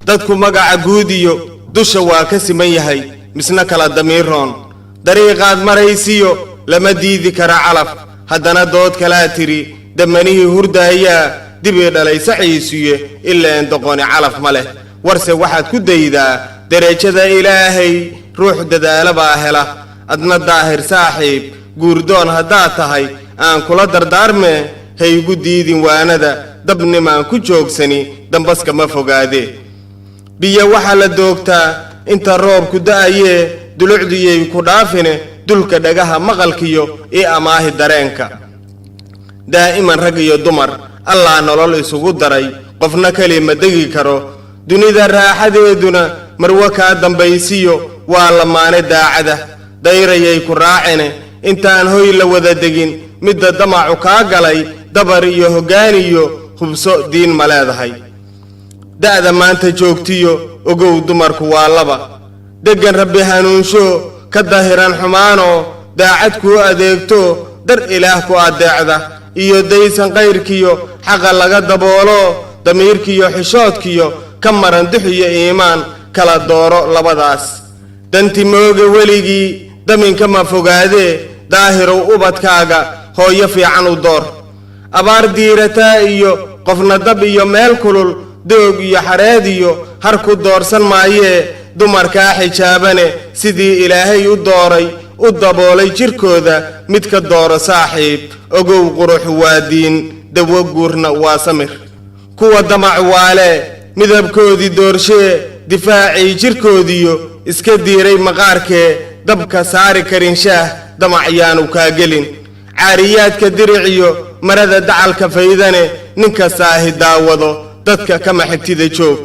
Dadku magaca guud iyo dusha waa ka siman yahay, misna kala damiiroon. Dariiqaad maraysiyo lama diidi kara calaf. Haddana dood kalaa tidhi: damanihii hurdaayaa dibii dhalay saciisuye, ileen doqoni calaf ma leh. Warse waxaad ku daydaa derajada Ilaahay, ruux dadaala baa hela. Adna Daahir saaxiib, guurdoon haddaad tahay, aan kula dardaarmee, haygu diidin waanada. Dabnimaan ku joogsani dambaska ma fogaadee. Biyo waxaa la doogtaa inta roobku da'ayee, dulucdiyay ku dhaafine dulka dhagaha maqalkiyo io amaahi dareenka. Daa'iman rag iyo dumar Allaa nolol isugu daray, qofna keli ma degi karo. Dunida raaxadeeduna marwo kaa dambaysiyo waa lamaane daacada, dayrayay ku raacine. Intaan hoy la wada degin, midda damacu kaa galay, dabar iyo hoggaaniyo hubso diin ma leedahay. Da'da maanta joogtiyo ogow dumarku waa laba: deggan Rabbi hanuunsho, ka dahiran xumaanoo daacad kuu adeegto, dar Ilaah ku addeecda, iyo daysan kayrkiyo xaqa laga daboolo, damiirkiyo xishoodkiyo ka maran duxiyo iimaan. Kala dooro labadaas. Danti mooge weligii daminka ma fogaadee. Daahirow, ubadkaaga hooyo fiican u door. Abaar diirataa iyo qofna dab iyo meel kulul, doog iyo xareed iyo har ku doorsan maayee. Dumarkaa xijaabane sidii Ilaahay u dooray, u daboolay jirkooda, mid ka dooro saaxiib. Ogow, quruxu waa diin, dawo guurna waa samir. Kuwa damac waale midabkoodii doorshee, difaacii jirkoodiyo iska diiray maqaarkee, dabka saari karin shaah, damac yaanu kaa gelin. Caariyaadka diriciyo marada dacalka faydane, ninka saahi daawado dadka kama xigtida joog.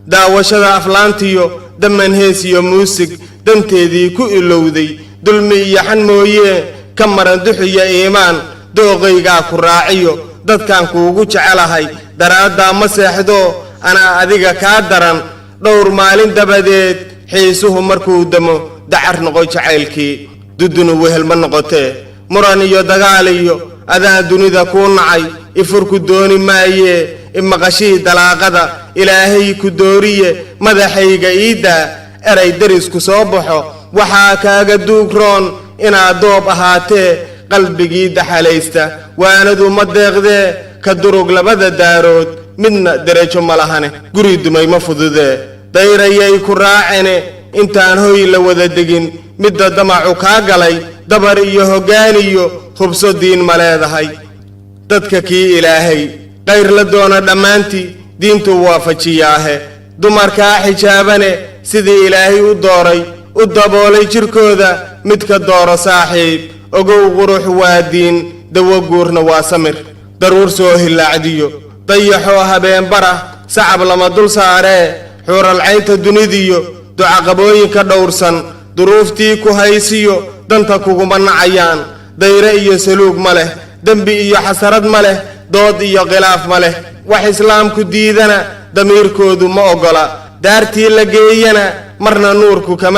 Daawashada aflaantiyo daman hees iyo muusig danteedii ku ilowday, dulmi iyo xan mooyee ka maran duxiyo iimaan. Dooqaygaa ku raaciyo dadkan kuugu jecelahay daraaddaa ma seexdo, anaa adiga kaa daran. Dhowr maalin dabadeed xiisuhu markuu damo, dacar noqo jacaylkii, dudunu wehel ma noqotee. Muran iyo dagaal iyo adaan dunida kuu nacay, ifurku dooni maayee. Imaqashihii dalaaqada Ilaahay ku dooriye, madaxayga iiddaa eray derisku soo baxo. Waxaa kaaga duugroon inaad doob ahaatee, qalbigii daxalaysta waanadu ma deeqdee. Ka durug labada daarood, midna derajo ma lahane. Guri dumay ma fududee, dayrayay ku raacene. Intaan hoy la wada degin, midda damacu kaa galay, dabar iyo hoggaaniyo hubso diin ma leedahay. Dadka kii Ilaahay qayr la doona dhammaantii diintuu waafajiyaahe. Dumarkaa xijaabane sidii Ilaahay u dooray, u daboolay jirkooda, mid ka dooro saaxiib. Ogow, qurux waa diin, dawo guurna waa samir. Daruur soo hillaacdiyo dayaxoo habeenbarah, sacab lama dul saaree. Xuuralcaynta dunidiyo ducaqabooyinka dhowrsan, duruuftii ku haysiyo danta kuguma nacayaan. Dayre iyo saluug ma leh, dembi iyo xasarad ma leh, dood iyo khilaaf ma leh. Wax Islaamku diidana damiirkoodu ma oggola. Daartii la geeyana marna nuurku kama